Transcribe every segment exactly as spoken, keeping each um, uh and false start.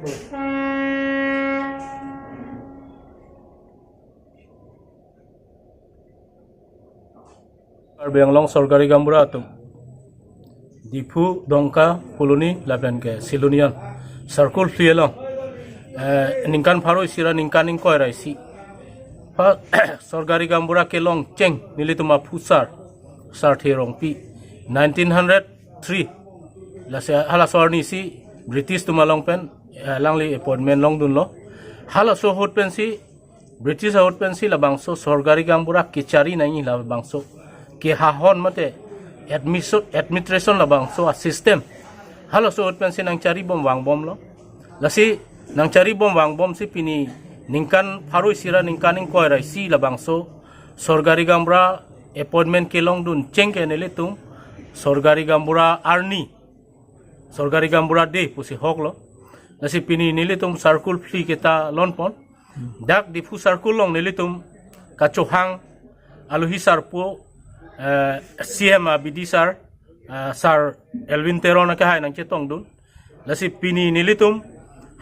Karbi Anglong Sorkari Gaonbura atum Diphu, Dongka, Phuloni lapen ke Silonijan circle phli along, eh, ningkan pharo isi ra ningkan ingkoi ra isi pa Sorkari Gaonbura kelongcheng nelitum aphu sar, Sarthe Rongpi, nineteen hundred three, lasi halaso arni si British atum along pen, eh, alangli appointment longdunlo. Halaso ahut pensi, British ahut pensi labangso Sorkari Gaonbura kechari nangji, labangso kehahon mate admission, administration labangso a-system halaso ahut pensi nangcharibom vangbomlo. Lasi nangcharibom vangbomsi pini ningkan pharo isi ra ningkan ingkoi ra isi labangso Sorkari Gaonbura appointment kelongdun cheng ke nelitum Sorkari Gaonbura arni, Sorkari Gaonbura Day pusi hoklo. Lasi pini nelitum circle phli keta lonpon. Dak Diphu circle along nelitum kachohang alohi sarpo, eh, C M abidi sar, eh, Sar Elwin Teron akehai nangchetongdun. Lasi pini nelitum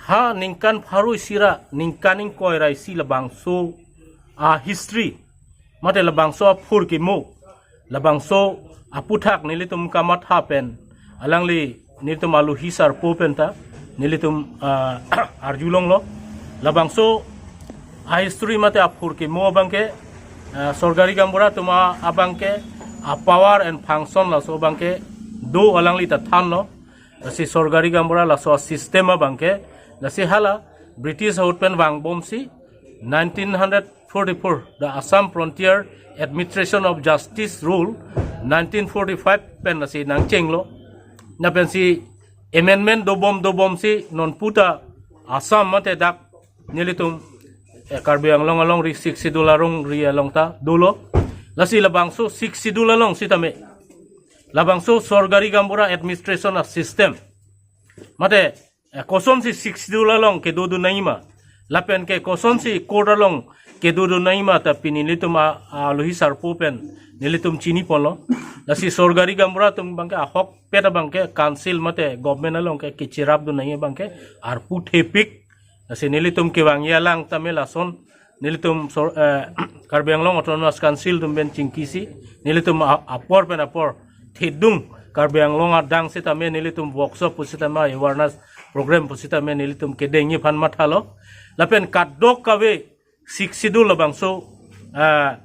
ha ningkan pharo isi ra ningkan ingkoi ra isi labangso a-history mate labangso aphurkimo, labangso aputhak nelitum kamatha pen, alangli nelitum alohi sarpo penta nelitum, ah, arjulonglo. Labangso a-history mate aphurkimo abangke, ah, Sorkari Gaonbura atum abangke a-power and function laso abangke do, alangli ta thanlo. Lasi Sorkari Gaonbura laso a-system abangke, lasi hala British ahut pen vangbomsi nineteen forty-four, the Assam Frontier Administration of Justice Rule, nineteen forty-five pen lasi nangchenglo. Lapensi amendment dobom dobomsi nonputa Assam mate dak nelitum, eh, Karbi Anglong alongri Sixth Schedule alongri along ta dolo. Lasi labangso Sixth Schedule along sitame, labangso Sorkari Gaonbura administration a-system mate, eh, kosonsi Sixth Schedule along kedodun nangji ma, lapen ke kosonsi court along kedodun nangji ma ta pini nelitum a, alohi sarpo pen nelitum chiniponlo. Lasi Sorkari Gaonbura atum abangke ahokpet abangke council mate government along ke kecherapdun nangji abangke arpu thepik. Lasi nelitum kevangji alang tame lason, nelitum sor-, eh, Karbi Anglong Autonomous Council atum pen chingkisi, nelitum a-, apor pen apor thedung, Karbi Anglong adang sitame nelitum workshop pusitame, awareness program pusitame nelitum kedengji aphan mathalo. Lapen kadokave Sixth Schedule labangso, ah,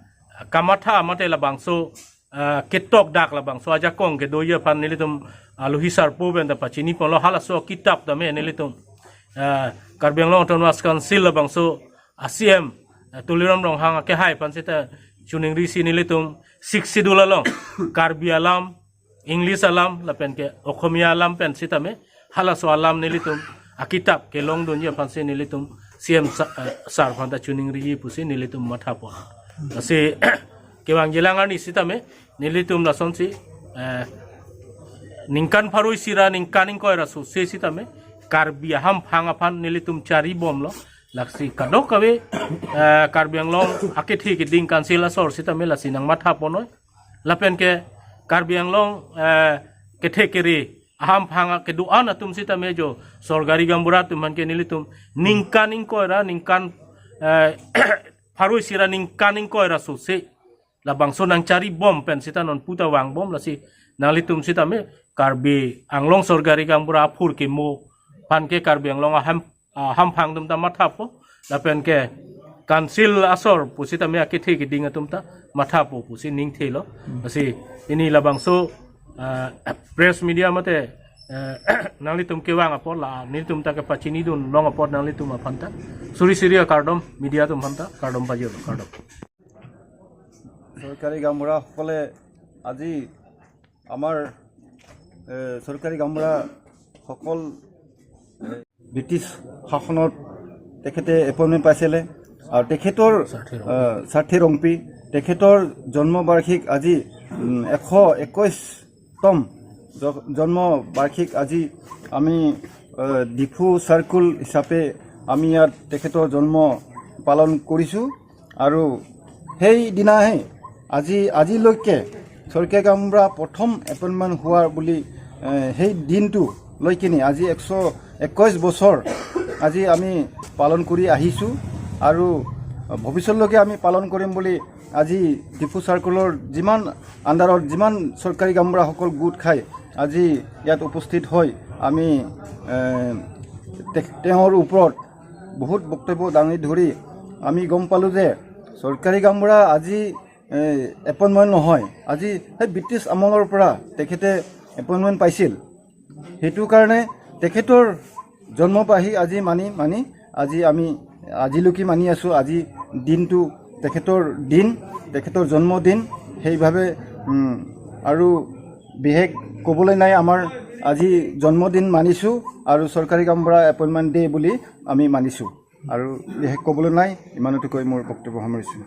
kamatha mate labangso, ah, ketokdak labangso ajakong kedoji aphan nelitum alohi sarpo penta pachiniponlo. Halaso kitap tame nelitum, ah, Karbi Anglong Autonomous Council labangso a-C M, ah, Tuliram Ronghang akehai aphan seta chuningrisi nelitum Sixth Schedule along Karbi alam, English alam lapen ke Okhomia alam pen sitame halaso alam nelitum akitap kelongdunji aphansi nelitum C M sa-, eh, sar aphanta chuningriji pusi nelitum mathapon. Lasi kevangjilang arni sitame nelitum lasonsi, eh, ningkan pharo isi ra ningkan ingkoi ra sose sitame Karbi ahamphang aphan nelitum charibomlo. Lasi kadokave, eh, Karbi Anglong akethe keding council asor sitame lasi nangmathaponoi. Lapen ke Karbi Anglong, eh, kethe kere ahamphang kedo-an atum sitame jo Sorkari Gaonbura atum aphan ke nelitum ningkan ingkoi ra ningkan, eh, pharo isi ra ningkan ingkoi ra sose labangso nangcharibom pen sita nonputa vangbom. Lasi nanglitum sitame Karbi Anglong Sorkari Gaonbura aphurkimo aphan ke Karbi Anglong aham, ahamphang atum ta mathapo, lapen ke council asor pusitame akethe keding atum ta mathapo pusi ningthelo. Lasi pini labangso, ah, press media mate, eh, nanglitum kevang apot la nelitum ta kepachinidun long apot nanglitum aphanta suri suri akardom, media atum aphanta kardom pajirlo, kardom. চৰকাৰী গাঁওবুঢ়াসকলে আজি আমাৰ, এ, চৰকাৰী গাঁওবুঢ়াসকল, এ, ব্ৰিটিছ শাসনত তেখেতে এপইণ্টমেণ্ট পাইছিলে আৰু তেখেতৰ, চাৰ্থে ৰংপি। এ, চাৰ্থে ৰংপি, তেখেতৰ জন্মবাৰ্ষিক আজি, উম, এশ একৈশতম জ-, জন্মবাৰ্ষিক আজি আমি, এ, ডিফু চাৰ্কুল হিচাপে আমি ইয়াত তেখেতৰ জন্ম পালন কৰিছোঁ। আৰু সেইদিনাই আজি, আজিলৈকে চৰকাৰী গাঁওবুঢ়া প্ৰথম এপইণ্টমেণ্ট হোৱাৰ বুলি, এ, সেই দিনটো লৈ কিনে আজি এশ একৈশ বছৰ আজি আমি পালন কৰি আহিছোঁ আৰু ভৱিষ্যতলৈকে আমি পালন কৰিম বুলি আজি ডিফু চাৰ্কলৰ যিমান আণ্ডাৰত যিমান চৰকাৰী গাঁওবুঢ়াসকল গোট খাই আজি ইয়াত উপস্থিত হৈ আমি এ, তে- তেওঁৰ ওপৰত বহুত বক্তব্য দাঙি ধৰি আমি গম পালোঁ যে চৰকাৰী গাঁওবুঢ়া আজি এপইণ্টমেণ্ট নহয়। আজি সেই ব্ৰিটিছ আমলৰ পৰা তেখেতে এপইণ্টমেণ্ট পাইছিল। সেইটো কাৰণে তেখেতৰ জন্মবাৰ্ষিক আজি মানি মানি আজি আমি আজিলৈকে মানি আছোঁ। আজি দিনটো তেখেতৰ দিন, তেখেতৰ জন্মদিন। সেইবাবে উম, আৰু বিশেষ ক'বলৈ নাই। আমাৰ আজি জন্মদিন মানিছোঁ আৰু চৰকাৰী গাঁওবুঢ়া এপইণ্টমেণ্ট ডে বুলি আমি মানিছোঁ। আৰু বিশেষ ক'বলৈ নাই, ইমানতে কৈ মোৰ বক্তব্য সামৰিছোঁ।